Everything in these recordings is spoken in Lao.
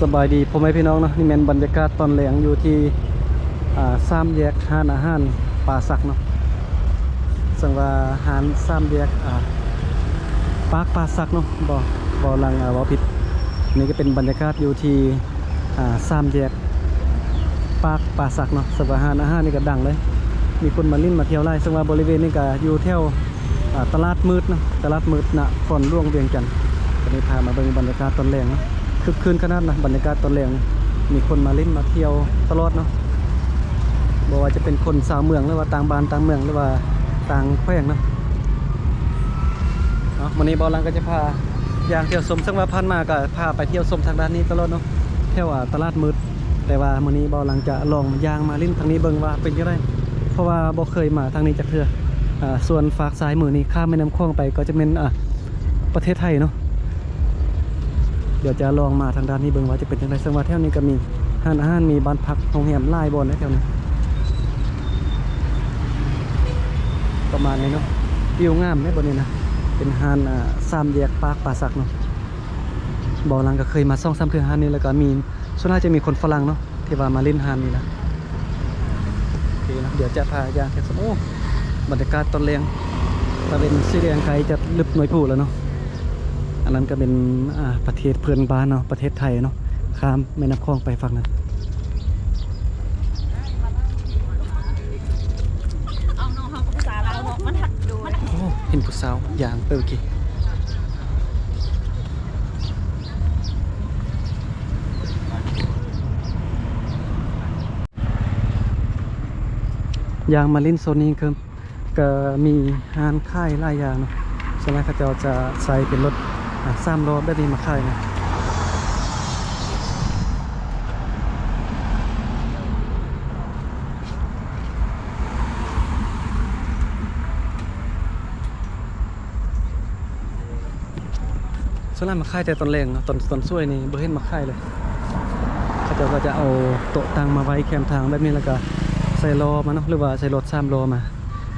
ສະບາຍດີພໍ່ແມ່ພີ່ນ້ອງເນາະ, ນີ້ແມ່ນບັນຍາກາດຕອນແລງຢູ່ທີ່ ອ່າ ສາມແຍກຮ້ານອາຫານປ່າສັກເນາະ, ເຊິ່ງວ່າຮ້ານສາມແຍກ ອ່າ ປາກປ່າສັກເນາະ, ບໍ່ ບໍ່ລັງ ອ່າ ເວົ້າຜິດ. ນີ້ກໍເປັນບັນຍາກາດຢູ່ທີ່ ອ່າ ສາມແຍກປາກປ່າສັກເນາະ, ເຊິ່ງວ່າຮ້ານອາຫານນີ້ກໍດັງເລີຍ, ມີຄົນມາຫຼິ້ນມາທ່ຽວຫຼາຍ, ເຊິ່ງວ່າບໍລິເວນນີ້ກໍຢູ່ແຖວ ອ່າ ຕະຫຼາດມືດເນາະ, ຕະຫຼາດມືດນະຄອນຫຼວງວຽງຈັນ. ຕອນນີ້ພາມາເບິ່ງບັນຍາກາດຕອນແລງເນາະ, ຄຶກຄື້ນຂະໜາດນະ, ບັນຍາກາດຕອນແລງມີຄົນມາຫຼິ້ນມາທ່ຽວຕະຫຼອດເນາະ, ບໍ່ວ່າຈະເປັນຄົນຊາວເມືອງ ຫຼືວ່າຕ່າງບ້ານຕ່າງເມືອງ ຫຼືວ່າຕ່າງແຂວງເນາະ. ເນາະ ມື້ນີ້ບ່າວຫຼັງກໍຈະພາຍ່າງທ່ຽວຊົມ, ເຊິ່ງວ່າຜ່ານມາກໍພາໄປທ່ຽວຊົມທາງດ້ານນີ້ຕະຫຼອດເນາະ, ແຖວ ອ່າ ຕະຫຼາດມືດ. ແຕ່ວ່າມື້ນີ້ບ່າວຫຼັງຈະລອງຍ່າງມາຫຼິ້ນທາງນີ້ເບິ່ງວ່າເປັນຈັ່ງໃດ, ເພາະວ່າບໍ່ເຄີຍມາທາງນີ້ຈັກເທື່ອ. ອ່າ ສ່ວນຟາກຊ້າຍມືນີ້ຂ້າມແມ່ນ້ຳຂອງໄປກໍຈະແມ່ນ ອ່າ ປະເທດໄທເນາະ. ດຽວຈະລອງມາທາງດ້ານນີ້ເບິ່ງວ່າຈະເປັນຈັ່ງໃດ, ເຊິ່ງວ່າແຖວນີ້ກໍມີຮ້ານອາຫານ ມີບ້ານພັກ ໂຮງແຮມຫຼາຍບ່ອນໃນແຖວນີ້. ປະມານນີ້ເນາະ, ວິວງາມເດ້ບ່ອນນີ້ນະ, ເປັນຮ້ານ ອ່າ ສາມແຍກປາກປ່າສັກເນາະ. ບ່າວຫຼັງກໍເຄີຍມາສອງສາມເທື່ອຮ້ານນີ້, ແລ້ວກໍມີ ສ່ວນຫຼາຍຈະມີຄົນຝຣັ່ງເນາະ ທີ່ວ່າມາຫຼິ້ນຮ້ານນີ້ນະ. ໂອເຄເນາະ, ດຽວຈະພາຍ່າງເກັບສຳ ໂອ້ ບັນຍາກາດຕອນແລງ, ຕາເວັນສີແດງໃກ້ຈະລຶບໜ່ວຍພູແລ້ວເນາະ. ອັນນັ້ນກໍເປັນ ອ່າ ປະເທດເພື່ອນບ້ານເນາະ, ປະເທດໄທເນາະ, ຂ້າມແມ່ນ້ຳຂອງໄປຝັ່ງນັ້ນ. ເອົານ້ອງເຮົາກັບພາສາລາວເນາະ ມັນ ໂອ້ ເຫັນຜູ້ສາວຍ່າງໄປເມື່ອກີ້. ຍ່າງມາຫຼິ້ນໂຊນນີ້ກໍ ກໍມີຮ້ານຂາຍຫຼາຍຢ່າງເນາະ, ສ່ວນຫຼາຍເຂົາເຈົ້າຈະໃຊ້ເປັນລົດ ອ່າ ສາມລໍ້ແບບນີ້ມາຂາຍນະ. ສ່ວນຫຼາຍມາຂາຍແຕ່ຕອນແລງເນາະ, ຕອນ ຕອນສວຍນີ້ບໍ່ເຫັນມາຂາຍເລີຍ. ເຂົາເຈົ້າກໍຈະເອົາໂຕະຕັ່ງມາໄວ້ແຄມທາງແບບນີ້ ແລ້ວກໍໃສ່ລໍ້ມາເນາະ ຫຼືວ່າໃສ່ລົດສາມລໍ້ມາ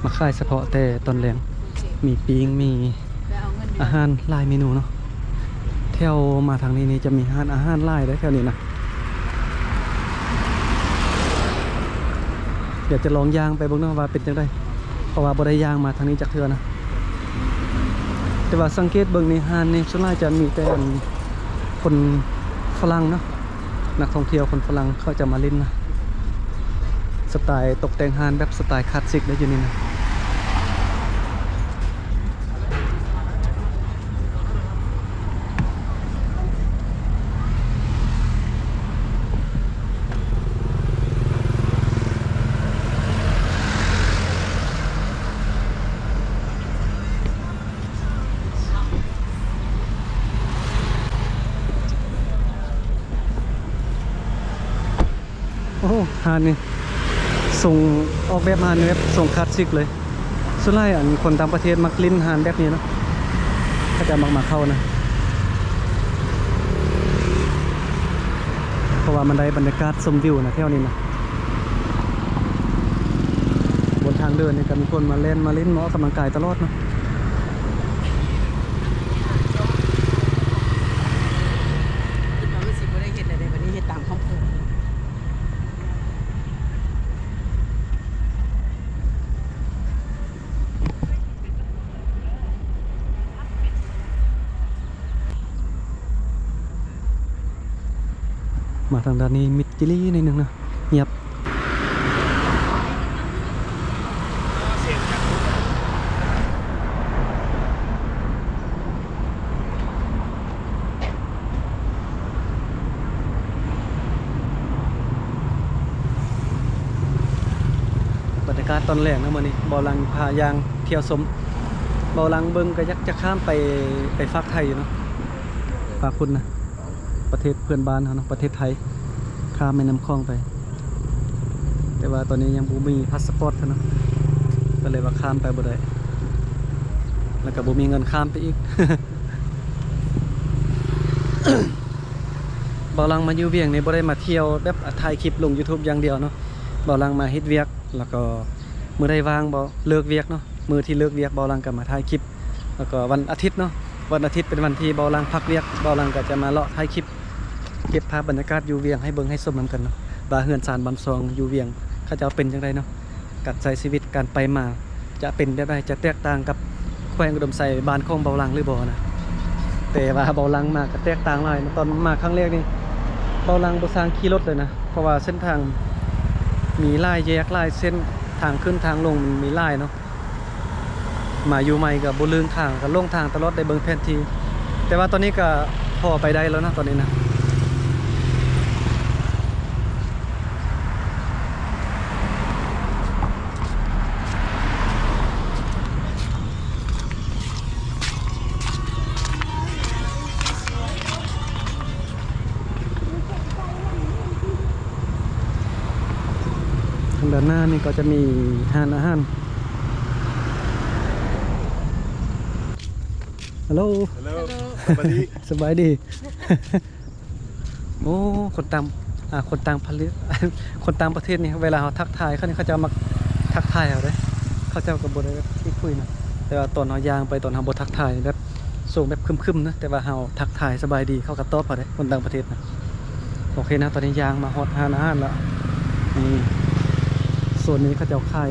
ມາຂາຍສະເພາະແຕ່ຕອນແລງ. ມີປີ້ງ ມີອາຫານຫຼາຍເມນູເນາະ. ແຖວມາທາງນີ້ນີ້ຈະມີຮ້ານອາຫານຫຼາຍເດ້ແຖວນີ້ນະ. ດຽວຈະລອງຍ່າງໄປເບິ່ງເນາະວ່າເປັນຈັ່ງໃດ, ເພາະວ່າບໍ່ໄດ້ຍ່າງມາທາງນີ້ຈັກເທື່ອນະ. ແຕ່ວ່າສັງເກດເບິ່ງໃນຮ້ານນີ້ ສ່ວນຫຼາຍຈະມີແຕ່ອັນຄົນຝຣັ່ງເນາະ, ນັກທ່ອງທ່ຽວຄົນຝຣັ່ງເຂົາຈະມາຫຼິ້ນນະ. ສະໄຕຕົກແຕ່ງຮ້ານແບບສະໄຕຄລາສສິກເດ້ຢູ່ນີ້ນະ. ໂອ້ ຮ້ານນີ້ຊົງ ອອກແບບຮ້ານແບບຊົງຄລາສສິກເລີຍ. ສ່ວນຫຼາຍອັນຄົນຕ່າງປະເທດມັກຫຼິ້ນຮ້ານແບບນີ້ເນາະ, ເຂົາເຈົ້າມັກມາເຂົ້ານະ ເພາະວ່າມັນໄດ້ບັນຍາກາດຊົມວິວນະແຖວນີ້ນະ. ບົນທາງເດີນນີ້ກໍມີຄົນມາແລ່ນມາຫຼິ້ນມາອອກກຳລັງກາຍຕະຫຼອດເນາະ. ຄິດວ່າມັນຊິບໍ່ໄດ້ເຮັດແລ້ວເດ້ ບັດນີ້ເຮັດຕາມຄຳເຂົາ. ມາທາງດ້ານນີ້ມິດຈີ່ຫຼີ້ໜ້ອຍໜຶ່ງເນາະ, ງຽບ. ບັນຍາກາດຕອນແລງນະມື້ນີ້ ບ່າວຫຼັງພາຍ່າງທ່ຽວຊົມ. ບ່າວຫຼັງເບິ່ງກໍຢາກຈະຂ້າມໄປ ໄປຟາກໄທຢູ່ເນາະ, ຟາກພຸ້ນນະ ປະເທດເພື່ອນບ້ານເຮົາເນາະ, ປະເທດໄທ, ຂ້າມແມ່ນ້ຳຂອງໄປ. ແຕ່ວ່າຕອນນີ້ຍັງບໍ່ມີພາສປອດເນາະ, ກໍເລີຍວ່າຂ້າມໄປບໍ່ໄດ້ ແລ້ວກໍບໍ່ມີເງິນຂ້າມໄປອີກ. ບ່າວຫຼັງມາຢູ່ວຽງນີ້ບໍ່ໄດ້ມາທ່ຽວແບບ ອ່າ ຖ່າຍຄລິບລົງຢູທູບຢ່າງດຽວເນາະ, ບ່າວຫຼັງມາເຮັດວຽກ ແລ້ວກໍມື້ໃດວ່າງ ບໍ່ເລີກວຽກເນາະ, ມື້ທີ່ເລີກວຽກ ບ່າວຫຼັງກໍມາຖ່າຍຄລິບ. ແລ້ວກໍວັນອາທິດເນາະ, ວັນອາທິດເປັນວັນທີ່ບ່າວຫຼັງພັກວຽກ, ບ່າວຫຼັງກໍຈະມາເລາະຖ່າຍຄລິບ ເກັບພາບບັນຍາກາດຢູ່ວຽງໃຫ້ເບິ່ງໃຫ້ຊົມນຳກັນເນາະ ວ່າເຮືອນຊານບ້ານຊ່ອງຢູ່ວຽງເຂົາເຈົ້າເປັນຈັ່ງໃດເນາະ. ການໃຊ້ຊີວິດ ການໄປມາຈະເປັນແບບໃດ ຈະແຕກຕ່າງກັບແຂວງອຸດົມໄຊບ້ານຂອງເບົາຫຼັງຫຼືບໍ່ນະ. ແຕ່ວ່າເບົາຫຼັງມາກໍແຕກຕ່າງຫຼາຍນະ. ຕອນມາຄັ້ງແລກນີ້ ເບົາຫຼັງບໍ່ຊ່າງຂີ່ລົດເລີຍນະ ເພາະວ່າເສັ້ນທາງມີຫຼາຍແຍກຫຼາຍເສັ້ນ ທາງຂຶ້ນທາງລົງມັນມີຫຼາຍເນາະ. ມາຢູ່ໃໝ່ກໍບໍ່ເລື່ອງທາງ ກໍຫຼົງທາງຕະຫຼອດ ໄດ້ເບິ່ງແຜນທີ່. ແຕ່ວ່າຕອນນີ້ກໍພໍໄປໄດ້ແລ້ວນະ ຕອນນີ້ນະ. ທາງດ້ານໜ້ານີ້ກໍຈະມີຮ້ານອາຫານ. ຮັລໂຫຼ ຮັລໂຫຼ ສະບາຍດີ ສະບາຍດີ. ໂອ້ ຄົນຕ່າງ ອ່າ ຄົນຕ່າງປະເທດ ຄົນຕ່າງປະເທດນີ້ ເວລາເຮົາທັກທາຍເຂົານີ້ ເຂົາເຈົ້າມັກທັກທາຍເຮົາເດ້. ເຂົາເຈົ້າກໍບໍ່ໄດ້ແບບທີ່ຄຸຍນະ ແຕ່ວ່າຕອນເຮົາຍ່າງໄປ ຕອນເຮົາບໍ່ທັກທາຍ ແບບ ຊ່ວງແບບຄຶມໆນະ ແຕ່ວ່າເຮົາທັກທາຍສະບາຍດີ ເຂົາກໍຕອບເຮົາເດ້ ຄົນຕ່າງປະເທດນະ. ໂອເຄນະ ຕອນນີ້ຍ່າງມາຮອດຮ້ານອາຫານແລ້ວ. ນີ້ ໂຊນນີ້ເຂົາເຈົ້າຂາຍ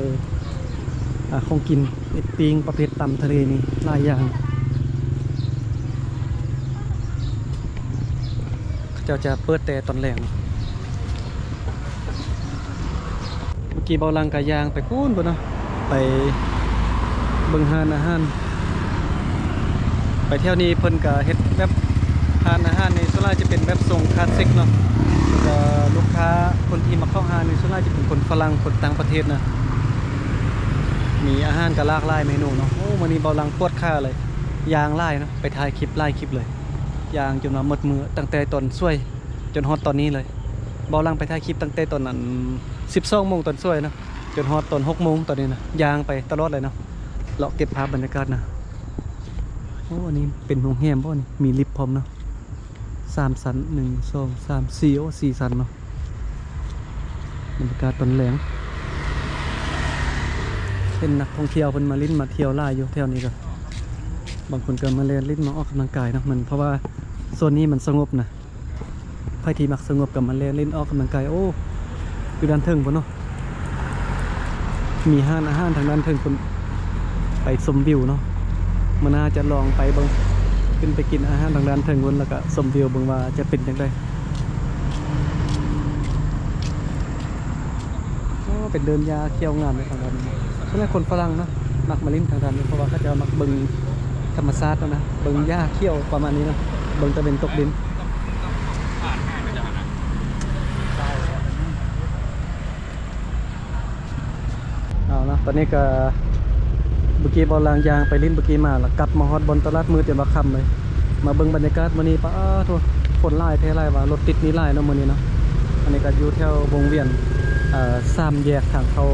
ອ່າ ຂອງກິນ ເປັດປີ້ງ ປະເພດຕຳທະເລນີ້ຫຼາຍຢ່າງ. ເຂົາເຈົ້າຈະເປີດແຕ່ຕອນແລງ. ເມື່ອກີ້ເບົາຫຼັງກະຍ່າງໄປພຸ້ນພຸ້ນເນາະ ໄປເບິ່ງຮ້ານອາຫານ. ໄປແຖວນີ້ເພິ່ນກະເຮັດແບບ ຮ້ານອາຫານນີ້ສ່ວນຫຼາຍຈະເປັນແບບຊົງຄລາສສິກເນາະ. ແລ້ວກະລູກຄ້າຄົນທີ່ມາເຂົ້າຮ້ານນີ້ສ່ວນຫຼາຍຈະເປັນຄົນຝຣັ່ງ ຄົນຕ່າງປະເທດນະ. ມີອາຫານກະຫຼາກຫຼາຍເມນູເນາະ. ໂອ້ ມື້ນີ້ເບົາຫຼັງປວດຂາເລີຍ ຍ່າງຫຼາຍເນາະ ໄປຖ່າຍຄລິບຫຼາຍຄລິບເລີຍ. ຍ່າງຈົນວ່າໝົດມື້ ຕັ້ງແຕ່ຕອນສວຍ ຈົນຮອດຕອນນີ້ເລີຍ. ເບົາຫຼັງໄປຖ່າຍຄລິບຕັ້ງແຕ່ຕອນນັ້ນ ສິບສອງໂມງຕອນສວຍເນາະ ຈົນຮອດຕອນຫົກໂມງຕອນນີ້ນະ ຍ່າງໄປຕະຫຼອດເລີຍເນາະ. ເລາະເກັບພາບບັນຍາກາດນະ. ໂອ້ ອັນນີ້ເປັນໂຮງແຮມບໍ່ນີ້? ມີລິບພ້ອມເນາະ ສາມຊັ້ນ ໜຶ່ງ ສອງ ສາມ ສີ່ ໂອ້ ສີ່ຊັ້ນເນາະ. ບັນຍາກາດຕອນແລງ ເຫັນນັກທ່ອງທ່ຽວເພິ່ນມາຫຼິ້ນມາທ່ຽວຫຼາຍຢູ່ແຖວນີ້ກໍ ບາງຄົນກໍມາແລ່ນຫຼິ້ນມາອອກກຳລັງກາຍເນາະ. ມັນ ເພາະວ່າໂຊນນີ້ມັນສະຫງົບນະ ໃຜທີ່ມັກສະຫງົບກໍມາແລ່ນຫຼິ້ນອອກກຳລັງກາຍ. ໂອ້ ຢູ່ດ້ານເທິງພຸ້ນເນາະ ມີຮ້ານອາຫານທາງດ້ານເທິງພຸ້ນ ໄປຊົມວິວເນາະ. ມື້ໜ້າຈະລອງໄປເບິ່ງ ຂຶ້ນໄປກິນອາຫານທາງດ້ານເທິງພຸ້ນ ແລ້ວກະຊົມວິວເບິ່ງວ່າຈະເປັນຈັ່ງໃດ. ໂອ້ ເປັນເດີ່ນຫຍ້າຂຽວງາມເດ້ທາງດ້ານນີ້. ສ່ວນຫຼາຍຄົນຝຣັ່ງເນາະ ມັກມາຫຼິ້ນທາງດ້ານນີ້ ເພາະວ່າເຂົາເຈົ້າມັກເບິ່ງທຳມະຊາດເນາະ ເບິ່ງຫຍ້າຂຽວປະມານນີ້ເນາະ ເບິ່ງຕາເວັນຕົກດິນ. ເອົາເນາະ ຕອນນີ້ກະ ເມື່ອກີ້ເບົາຫຼັງຍ່າງໄປຫຼິ້ນເມື່ອກີ້ມາ ແລ້ວກັບມາຮອດບ່ອນຕະຫຼາດມືດ ຈົນວ່າຄ່ຳເລີຍ. ມາເບິ່ງບັນຍາກາດມື້ນີ້ ປາໂທ້ ຄົນຫຼາຍແທ້ຫຼາຍວ່າ ລົດຕິດນີ້ຫຼາຍເນາະມື້ນີ້ເນາະ. ອັນນີ້ກໍຢູ່ແຖວວົງວຽນ ເອີ ສາມແຍກທາງເຂົ້າ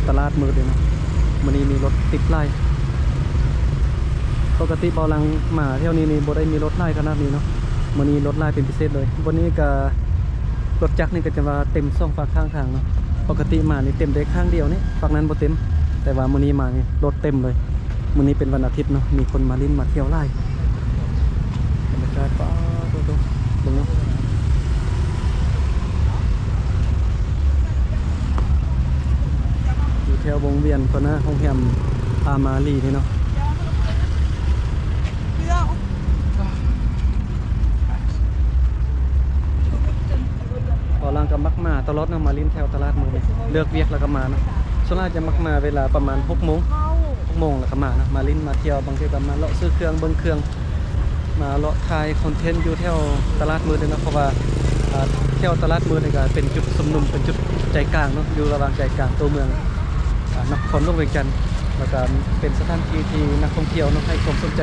ຕະຫຼາດມືດເດ້ເນາະ. ມື້ນີ້ມີລົດຕິດຫຼາຍ ປົກກະຕິເບົາຫຼັງມາແຖວນີ້ນີ້ບໍ່ໄດ້ມີລົດຫຼາຍຂະໜາດນີ້ເນາະ. ມື້ນີ້ລົດຫຼາຍເປັນພິເສດເລີຍ. ບ່ອນນີ້ກະ ລົດຈັກນີ້ກໍຈະວ່າເຕັມສອງຟາກຂ້າງທາງເນາະ. ປົກກະຕິມານີ້ເຕັມໄດ້ຂ້າງດຽວນີ້ ຟາກນັ້ນບໍ່ເຕັມ ແຕ່ວ່າມື້ນີ້ມານີ້ລົດເຕັມເລີຍ. ມື້ນີ້ເປັນວັນອາທິດເນາະ ມີຄົນມາຫຼິ້ນມາທ່ຽວຫຼາຍ. ບັນຍາກາດ ປາໂທ້ ເບິ່ງເນາະ ຢູ່ແຖວວົງວຽນຕໍ່ໜ້າໂຮງແຮມອາມາລີນີ້ເນາະ. ເບົາຫຼັງກໍມັກມາຕະຫຼອດເນາະ ມາຫຼິ້ນແຖວຕະຫຼາດມືດນີ້ ເລີກວຽກແລ້ວກໍມາເນາະ. ສ່ວນຫຼາຍຈະມັກມາເວລາປະມານຫົກໂມງ ຫົກໂມງແລ້ວກໍມາເນາະ ມາຫຼິ້ນມາທ່ຽວ ບາງເທື່ອກໍມາເລາະຊື້ເຄື່ອງ ເບິ່ງເຄື່ອງ ມາເລາະຖ່າຍຄອນເທັນຢູ່ແຖວຕະຫຼາດມືດເນາະ. ເພາະວ່າ ອ່າ ແຖວຕະຫຼາດມືດນີ້ກໍເປັນຈຸດຊຸມນຸມ ເປັນຈຸດໃຈກາງເນາະ ຢູ່ລະຫວ່າງໃຈກາງຕົວເມືອງ ອ່າ ນະຄອນຫຼວງວຽງຈັນ ແລ້ວກໍເປັນສະຖານທີ່ທີ່ນັກທ່ອງທ່ຽວເນາະ ໃຫ້ຄວາມສົນໃຈ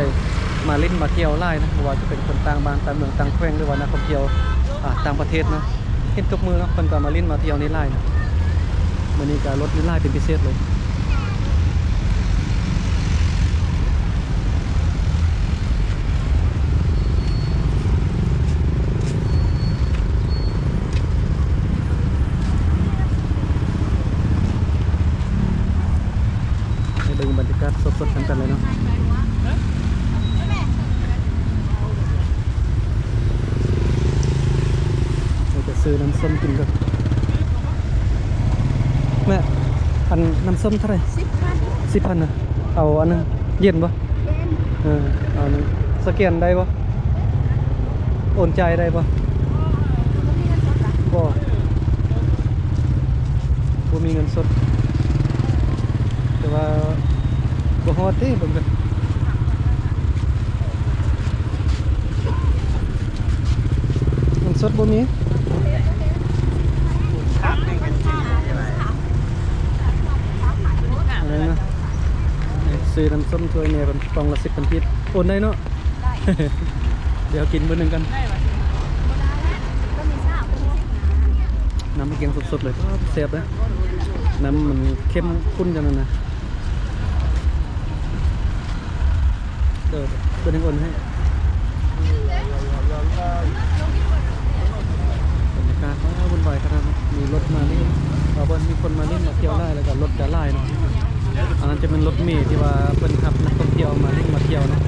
ມາຫຼິ້ນມາທ່ຽວຫຼາຍເນາະ. ບໍ່ວ່າຈະເປັນຄົນຕ່າງບ້ານຕ່າງເມືອງຕ່າງແຂວງ ຫຼືວ່ານັກທ່ອງທ່ຽວ ອ່າ ຕ່າງປະເທດເນາະ ເຫັນທຸກມື້ເນາະ ເພິ່ນກໍມາຫຼິ້ນມາທ່ຽວນີ້ຫຼາຍເນາະ. ມື້ນີ້ກໍລົດນີ້ຫຼາຍເປັນພິເສດເລີຍ. ໃຫ້ເບິ່ງບັນຍາກາດສົດໆນຳກັນເລີຍເນາະ. ຊື້ນ້ຳສົ້ມກິນກ່ອນ. ແມ່ ອັນນ້ຳສົ້ມເທົ່າໃດ? ສິບພັນ ສິບພັນນະ. ເອົາອັນໜຶ່ງ ເຢັນບໍ່? ເຢັນ. ເອີ ເອົາອັນໜຶ່ງ. ສະແກນໄດ້ບໍ່? ໂອນຈ່າຍໄດ້ບໍ່? ບໍ່ມີເງິນສົດລະ. ບໍ່ ບໍ່ມີເງິນສົດ ແຕ່ວ່າບໍ່ຮອດເດ້ ເບິ່ງກັນ. ເງິນສົດບໍ່ມີ. ອັນນັ້ນນະ ຊື້ນ້ຳສົ້ມຊ່ວຍແມ່ເພິ່ນ ກ່ອງລະສິບພັນກີບ ໂອນໄດ້ເນາະ. ດຽວກິນມື້ໜຶ່ງກັນ. ນ້ຳແກງສົດໆເລີຍ ແຊບເດ້. ນ້ຳມັນເຂັ້ມຂຸ້ນຈັ່ງນັ້ນນະ. ເອີ ເພິ່ນຍັງໂອນໃຫ້. ບັນຍາກາດ ວ້າ ວຸ່ນວາຍຂະໜາດເນາະ. ມີລົດມາຫຼິ້ນ ວ່າເພິ່ນມີຄົນມາຫຼິ້ນມາທ່ຽວຫຼາຍ ແລ້ວກໍລົດກໍຫຼາຍເນາະ. ອັນນັ້ນຈະແມ່ນລົດເມທີ່ວ່າເພິ່ນຮັບນັກທ່ອງທ່ຽວມາຫຼິ້ນມາທ່ຽວເນາະ.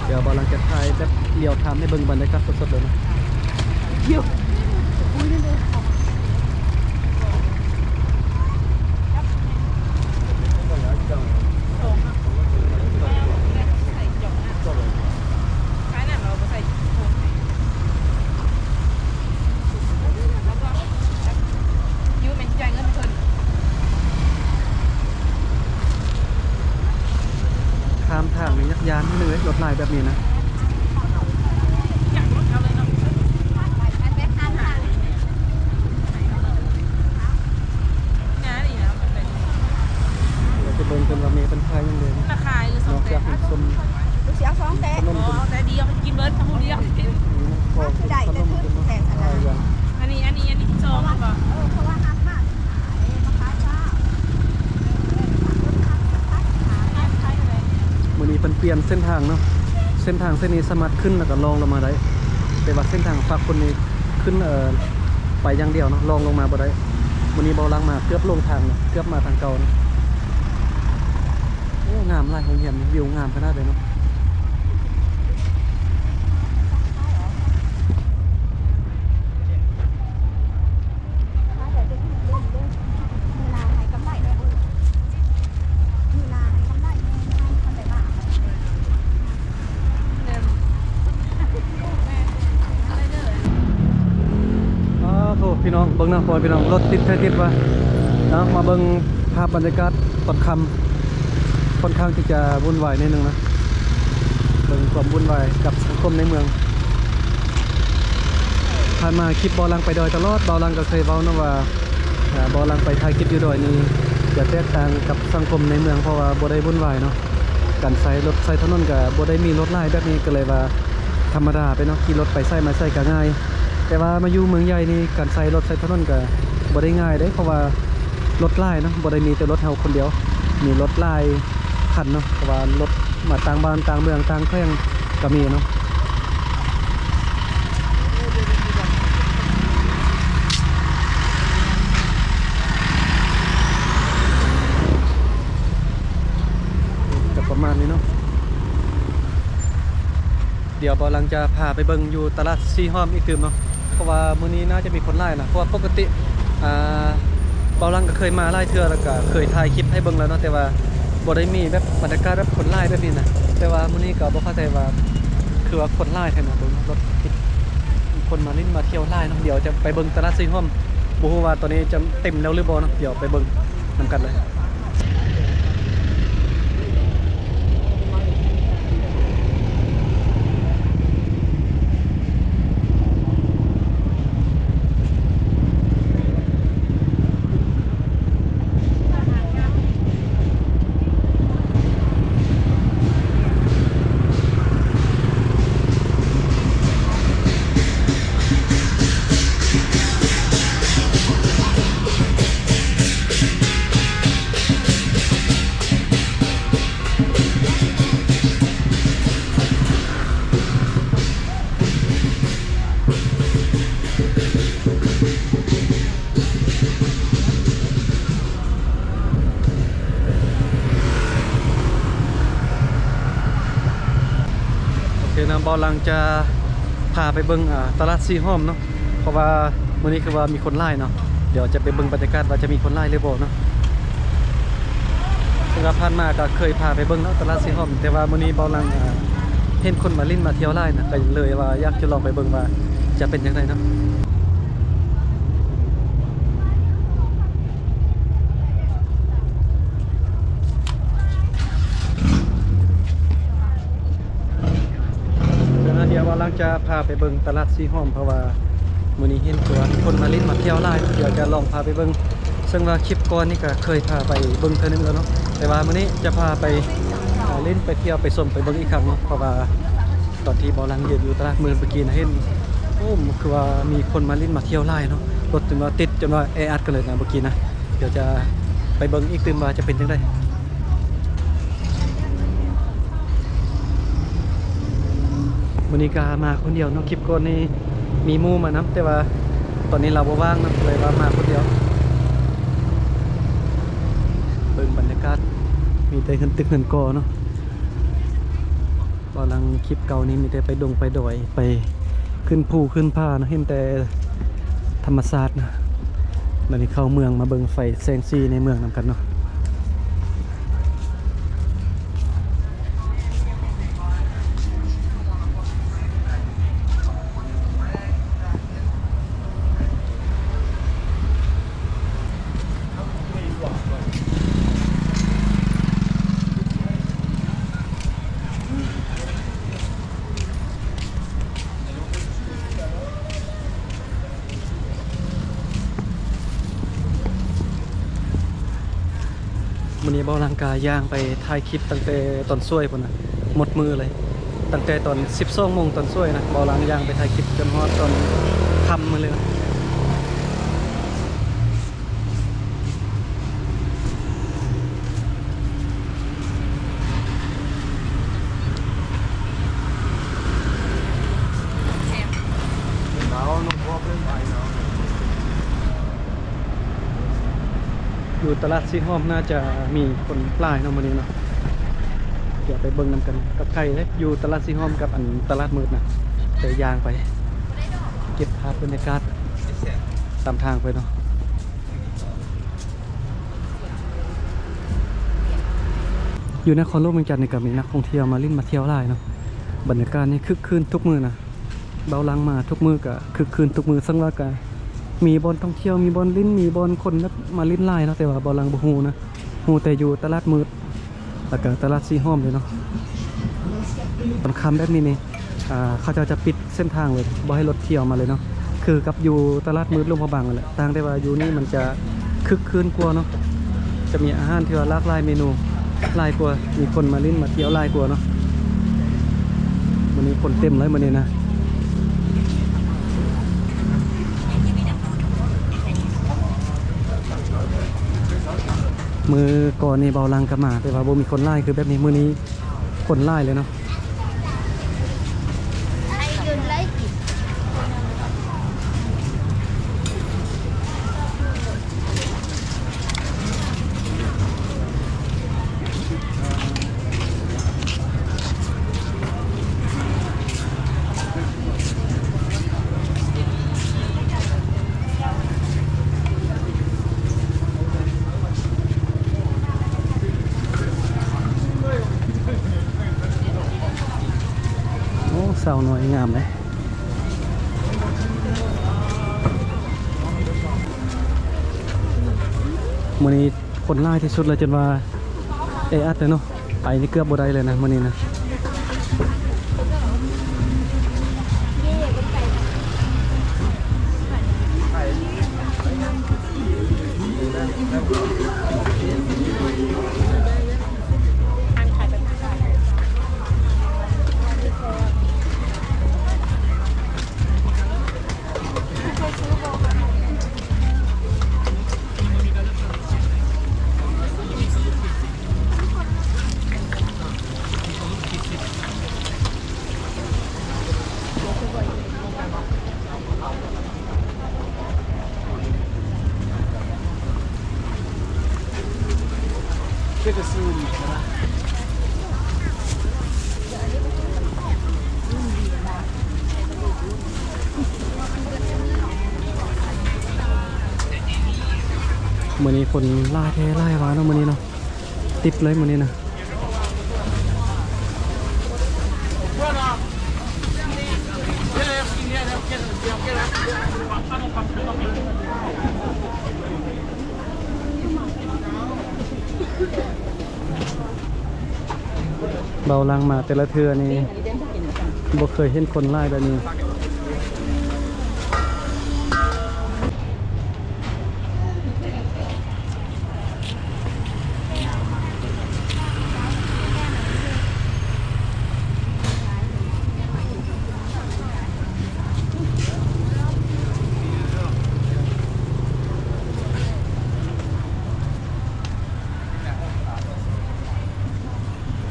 ດຽວບ່າວຫຼັງຈະຖ່າຍແບບລຽວທາມໃຫ້ເບິ່ງບັນຍາກາດສົດໆເລີຍເນາະ. ຂ້າມທາງນີ້ຍາກຢ້ານເລີຍ ລົດຫຼາຍແບບນີ້ນະ. ເຮົາຈະເບິ່ງເພິ່ນວ່າແມ່ເພິ່ນຂາຍຫຍັງແດ່. ລາຄາຢູ່ສອງແສນ ນອກຈາກນ້ຳສົ້ມ ຊິເອົາສອງແສນ ຂະໜົມ ເອົາແຕ່ດຽວ ກິນເບິດ ທຳດຽວ ຂອງ ຄືໄດ້ແຕ່ທຶນແສນ ອັນນີ້ ອັນນີ້ ອັນນີ້ສອງແມ່ນບໍ່? ເອີ ເພາະວ່າຫາກມາ ມາຂາຍເຊົ້າ. ມື້ນີ້ເພິ່ນປ່ຽນເສັ້ນທາງເນາະ. ເສັ້ນທາງເສັ້ນນີ້ສາມາດຂຶ້ນ ແລ້ວກໍລ່ອງລົງມາໄດ້ ແຕ່ວ່າເສັ້ນທາງຟາກພຸ້ນນີ້ ຂຶ້ນ ເອີ ໄປຢ່າງດຽວເນາະ ລ່ອງລົງມາບໍ່ໄດ້. ມື້ນີ້ບ່າວຫຼັງມາເກືອບຫຼົງທາງເນາະ ເກືອບມາທາງເກົ່າເນາະ. ໂອ້ ງາມຫຼາຍ ໂຮງແຮມນີ້ ວິວງາມຂະໜາດເລີຍເນາະ. ອ້າໂທ້ ພີ່ນ້ອງ ເບິ່ງນະ ພໍ່ແມ່ພີ່ນ້ອງ ລົດຕິດແທ້ຕິດວ່າ. ເອົາ ມາເບິ່ງພາບບັນຍາກາດຕອນຄ່ຳ ຄ່ອນຂ້າງທີ່ຈະວຸ່ນວາຍໜ້ອຍໜຶ່ງນະ ເບິ່ງຄວາມວຸ່ນວາຍກັບສັງຄົມໃນເມືອງ. ຜ່ານມາຄລິບບ່າວຫຼັງໄປດອຍຕະຫຼອດ ບ່າວຫຼັງກໍເຄີຍເວົ້າເນາະວ່າ ອ່າ ບ່າວຫຼັງໄປຖ່າຍຄລິບຢູ່ດອຍນີ້ຈະແຕກຕ່າງກັບສັງຄົມໃນເມືອງ ເພາະວ່າບໍ່ໄດ້ວຸ່ນວາຍເນາະ. ການໃຊ້ລົດໃຊ້ຖະໜົນກໍບໍ່ໄດ້ມີລົດຫຼາຍແບບນີ້ ກໍເລີຍວ່າທຳມະດາໄປເນາະ ຂີ່ລົດໄປໃສມາໃສກໍງ່າຍ. ແຕ່ວ່າມາຢູ່ເມືອງໃຫຍ່ນີ້ ການໃຊ້ລົດໃຊ້ຖະໜົນກໍບໍ່ໄດ້ງ່າຍເດ້ ເພາະວ່າລົດຫຼາຍເນາະ ບໍ່ໄດ້ມີແຕ່ລົດເຮົາຄົນດຽວ ມີລົດຫຼາຍຄັນເນາະ ເພາະວ່າລົດມາຕ່າງບ້ານຕ່າງເມືອງຕ່າງແຂວງກໍມີເນາະ. ກໍປະມານນີ້ເນາະ. ດຽວບ່າວຫຼັງຈະພາໄປເບິ່ງຢູ່ຕະຫຼາດສີ່ຫ້ອມອີກຕື່ມເນາະ ເພາະວ່າມື້ນີ້ໜ້າຈະມີຄົນຫຼາຍນະ ເພາະວ່າປົກກະຕິ ອ່າ ບ່າວຫຼັງກໍເຄີຍມາຫຼາຍເທື່ອ ແລ້ວກໍເຄີຍຖ່າຍຄລິບໃຫ້ເບິ່ງແລ້ວເນາະ ແຕ່ວ່າບໍ່ໄດ້ມີແບບບັນຍາກາດແບບຄົນຫຼາຍແບບນີ້ນະ. ແຕ່ວ່າມື້ນີ້ກໍບໍ່ເຂົ້າໃຈວ່າ ຄືວ່າຄົນຫຼາຍແທ້ນະ ເບິ່ງລົດຕິດ ຄົນມາຫຼິ້ນມາທ່ຽວຫຼາຍເນາະ. ດຽວຈະໄປເບິ່ງຕະຫຼາດສີ່ຫ້ອມ ບໍ່ຮູ້ວ່າຕອນນີ້ຈະເຕັມແລ້ວຫຼືບໍ່ເນາະ ດຽວໄປເບິ່ງນຳກັນເລີຍ. ໂອເຄນະ ບ່າວຫຼັງຈະ ພາໄປເບິ່ງ ອ່າ ຕະຫຼາດສີ່ຫ້ອມເນາະ ເພາະວ່າມື້ນີ້ຄືວ່າມີຄົນຫຼາຍເນາະ. ດຽວຈະໄປເບິ່ງບັນຍາກາດວ່າຈະມີຄົນຫຼາຍຫຼືບໍ່ເນາະ. ເຊິ່ງວ່າຜ່ານມາກໍເຄີຍພາໄປເບິ່ງເນາະ ຕະຫຼາດສີ່ຫ້ອມ, ແຕ່ວ່າມື້ນີ້ເບົາຫຼັງ ອ່າ ເຫັນຄົນມາຫຼິ້ນມາທ່ຽວຫຼາຍນະ ກໍເລີຍວ່າຢາກຈະລອງໄປເບິ່ງວ່າຈະເປັນຈັ່ງໃດເນາະ. ດຽວເຮົາຈະພາໄປເບິ່ງຕະຫຼາດສີ່ຫ້ອມ ເພາະວ່າມື້ນີ້ເຫັນວ່າຄົນມາຫຼິ້ນມາທ່ຽວຫຼາຍ, ດຽວຈະລອງພາໄປເບິ່ງ. ເຊິ່ງວ່າຄລິບກ່ອນນີ້ກໍເຄີຍພາໄປເບິ່ງເທື່ອໜຶ່ງແລ້ວເນາະ, ແຕ່ວ່າມື້ນີ້ຈະພາໄປ ອ່າ ຫຼິ້ນໄປທ່ຽວໄປຊົມໄປເບິ່ງອີກຄັ້ງເນາະ, ເພາະວ່າຕອນທີ່ເບົາຫຼັງຢືນຢູ່ຕະຫຼາດມື້ກີ້ນະ ເຫັນ ໂອ້ ຄືວ່າມີຄົນມາຫຼິ້ນມາທ່ຽວຫຼາຍເນາະ, ລົດຈົນວ່າຕິດ ຈົນວ່າແອອັດກັນເລີຍນະມື້ກີ້ນະ. ດຽວຈະໄປເບິ່ງອີກຕື່ມວ່າຈະເປັນຈັ່ງໃດ. ມື້ນີ້ກະມາຄົນດຽວເນາະ, ຄລິບກ່ອນນີ້ມີໝູ່ມານຳ ແຕ່ວ່າຕອນນີ້ລາວບໍ່ວ່າງເນາະ ເລີຍວ່າມາຄົນດຽວ. ເບິ່ງບັນຍາກາດ ມີແຕ່ເຮືອນຕຶກເຮືອນກໍເນາະ. ເບົາຫຼັງຄລິບເກົ່ານີ້ມີແຕ່ໄປດົງໄປດອຍ ໄປຂຶ້ນພູຂຶ້ນຜາເນາະ, ເຫັນແຕ່ທຳມະຊາດນະ. ບັດນີ້ເຂົ້າເມືອງ ມາເບິ່ງໄຟແສງສີໃນເມືອງນຳກັນເນາະ. ມື້ນີ້ເບົາຫຼັງກະຍ່າງໄປຖ່າຍຄລິບຕັ້ງແຕ່ຕອນສວຍພຸ້ນນະ ໝົດມື້ເລີຍ. ຕັ້ງແຕ່ຕອນສິບສອງໂມງຕອນສວຍນະ ເບົາຫຼັງຍ່າງໄປຖ່າຍຄລິບຈົນຮອດຕອນຄ່ຳມື້ເລີຍນະ. ຢູ່ຕະຫຼາດສີຫອມໜ້າຈະມີຄົນຫຼາຍເນາະມື້ນີ້ເນາະ. ດຽວໄປເບິ່ງນຳກັນ. ກໍໄກເດ້ ຢູ່ຕະຫຼາດສີຫອມກັບອັນຕະຫຼາດມືດນະ, ແຕ່ຍ່າງໄປເກັບພາບບັນຍາກາດຕາມທາງໄປເນາະ. ຢູ່ນະຄອນຫຼວງວຽງຈັນນີ້ກໍມີນັກທ່ອງທ່ຽວມາຫຼິ້ນມາທ່ຽວຫຼາຍເນາະ. ບັນຍາກາດນີ້ຄຶກຄື້ນທຸກມື້ນະ. ເບົາຫຼັງມາທຸກມື້ກໍຄຶກຄື້ນທຸກມື້, ເຊິ່ງວ່າກໍມີບ່ອນທ່ອງທ່ຽວ ມີບ່ອນຫຼິ້ນ ມີບ່ອນຄົນແບບມາຫຼິ້ນຫຼາຍເນາະ, ແຕ່ວ່າເບົາຫຼັງບໍ່ຮູ້ນະ. ຮູ້ແຕ່ຢູ່ຕະຫຼາດມືດ ແລ້ວກໍຕະຫຼາດສີຫອມເດ້ເນາະ. ຕອນຄ່ຳແບບນີ້ນີ້ ອ່າ ເຂົາເຈົ້າຈະປິດເສັ້ນທາງເລີຍ ບໍ່ໃຫ້ລົດທ່ຽວມາເລີຍເນາະ. ຄືກັບຢູ່ຕະຫຼາດມືດຫຼວງພະບາງນັ້ນແຫຼະ, ຕ່າງແຕ່ວ່າຢູ່ນີ້ມັນຈະຄຶກຄື້ນກວ່າເນາະ, ຈະມີອາຫານທີ່ວ່າຫຼາກຫຼາຍເມນູຫຼາຍກວ່າ, ມີຄົນມາຫຼິ້ນມາທ່ຽວຫຼາຍກວ່າເນາະ. ມື້ນີ້ຄົນເຕັມເລີຍມື້ນີ້ນະ. ມື້ກ່ອນນີ້ເບົາຫຼັງກໍມາ ແຕ່ວ່າບໍ່ມີຄົນຫຼາຍຄືແບບນີ້, ມື້ນີ້ຄົນຫຼາຍເລີຍເນາະ. ໂອ້ ສາວນ້ອຍງາມເດ້. ມື້ນີ້ຄົນຫຼາຍທີ່ສຸດແລ້ວ, ຈົນວ່າແອອັດເລີຍເນາະ, ໄປນີ້ເກືອບບໍ່ໄດ້ເລີຍນະມື້ນີ້ນະ. ໂ ມື້ນີ້ຄົນຫຼາຍແທ້ຫຼາຍວ່າເນາະ ມື້ນີ້ເນາະ ຕິດເລີຍມື້ນີ້ນະ. ເບົາຫຼັງມາແຕ່ລະເທື່ອນີ້ ບໍ່ເຄີຍເຫັນຄົນຫຼາຍແບບນີ້.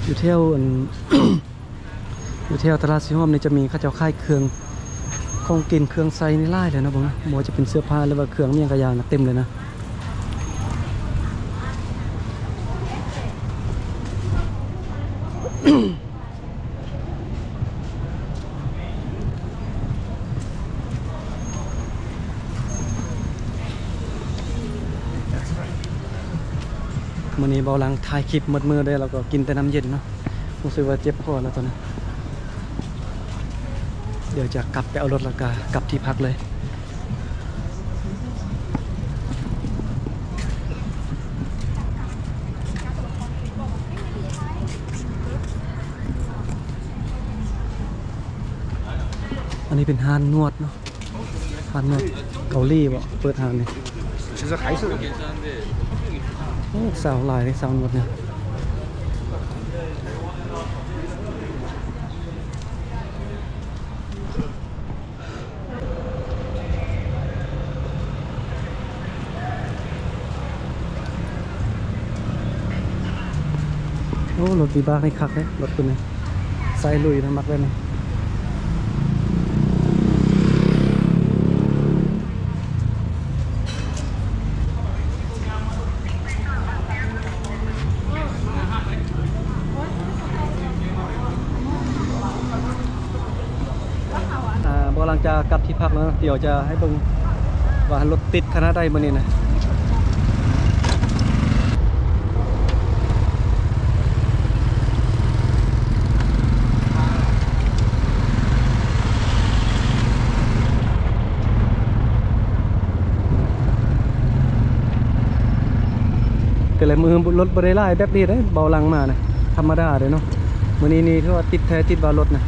ຢູ່ແຖວອັນ ຢູ່ແຖວຕະຫຼາດສີຫອມນີ້ຈະມີເຂົາເຈົ້າຂາຍເຄື່ອງ ຂອງກິນເຄື່ອງໃຊ້ນີ້ຫຼາຍເລີຍເນາະ ເບິ່ງນະ ບໍ່ວ່າຈະເປັນເສື້ອຜ້າ ຫຼືວ່າເຄື່ອງຫຍັງກະຢ່ານະ ເຕັມເລີຍນະ. ມື້ນີ້ເບົາຫຼັງຖ່າຍຄລິບໝົດມື້ເດ້ ແລ້ວກໍກິນແຕ່ນ້ຳເຢັນເນາະ ຮູ້ສຶກວ່າເຈັບຄໍແລ້ວຕອນນີ້. ດຽວຈະກັບໄປເອົາລົດ ແລ້ວກໍກັບທີ່ພັກເລີຍ. ອັນນີ້ເປັນຮ້ານນວດເນາະ ຮ້ານນວດເກົາຫຼີບໍ ເປີດຮ້ານນີ້. ໂອ້ ສາວຫຼາຍເດ້ ສາວນວດນີ້. ໂອ້ ລົດວິບາກນີ້ຄັກເດ້ ລົດເພິ່ນນີ້ ໃສ່ລຸຍນະ ມັກແບບນີ້. ອ່າ ບໍ່ ຫຼັງຈາກກັບທີ່ພັກແລ້ວເນາະ ດຽວຈະໃຫ້ເບິ່ງວ່າລົດຕິດຂະໜາດໃດມື້ນີ້ນະ. ແຕ່ລະມື້ລົດບໍ່ໄດ້ຫຼາຍແບບນີ້ເດ້ ເບົາຫຼັງມານະ ທຳມະດາເດ້ເນາະ. ມື້ນີ້ນີ້ຖືວ່າຕິດແທ້ຕິດວ່າລົດນະ.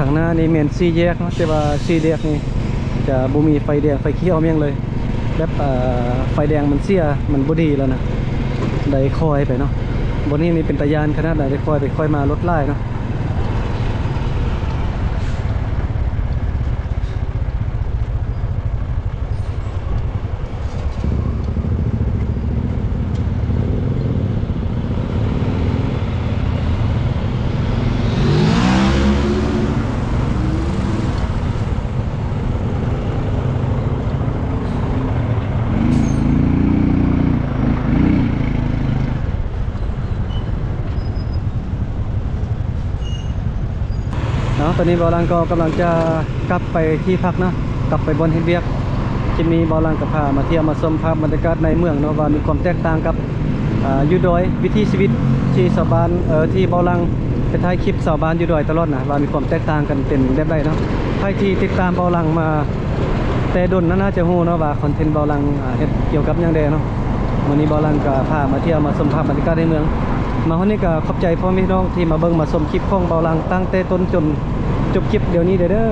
ທາງໜ້ານີ້ແມ່ນສີ່ແຍກເນາະ ແຕ່ວ່າສີ່ແຍກນີ້ຈະບໍ່ມີໄຟແດງໄຟຂຽວຫຍັງເລີຍ ແບບ ເອີ ໄຟແດງມັນເສຍ ມັນບໍ່ດີແລ້ວນະ ໄດ້ຄ່ອຍໄປເນາະ. ບ່ອນນີ້ນີ້ເປັນຕາຢ້ານຂະໜາດໃດ ໄດ້ຄ່ອຍໄປຄ່ອຍມາ ລົດຫຼາຍເນາະ. ເ ເນາະ ຕອນນີ້ບ່າວຫຼັງກໍກຳລັງຈະກັບໄປທີ່ພັກເນາະ ກັບໄປບ່ອນເຮັດວຽກ. ຄລິບນີ້ບ່າວຫຼັງກໍພາມາທ່ຽວມາຊົມພາບບັນຍາກາດໃນເມືອງເນາະ ວ່າມີຄວາມແຕກຕ່າງກັບ ອ່າ ຢູ່ດອຍ ວິຖີຊີວິດທີ່ຊາວບ້ານ ເອີ ທີ່ບ່າວຫຼັງໄປຖ່າຍຄລິບຊາວບ້ານຢູ່ດອຍຕະຫຼອດນະ ວ່າມີຄວາມແຕກຕ່າງກັນເປັນແບບໃດເນາະ. ໃຜທີ່ຕິດຕາມບ່າວຫຼັງມາແຕ່ດົນນະ ໜ້າຈະຮູ້ເນາະວ່າຄອນເທັນບ່າວຫຼັງ ອ່າ ເຮັດກ່ຽວກັບຫຍັງແດ່ເນາະ. ມື້ນີ້ບ່າວຫຼັງກໍພາມາທ່ຽວມາຊົມພາບບັນຍາກາດໃນເມືອງ. ມາຮອດນີ້ກໍຂອບໃຈພໍ່ແມ່ພີ່ນ້ອງທີ່ມາເບິ່ງມາຊົມຄລິບຂອງບ່າວຫຼັງຕັ້ງແຕ່ຕົ້ນຈົນຈົບຄລິບດຽວນີ້ເດີ້.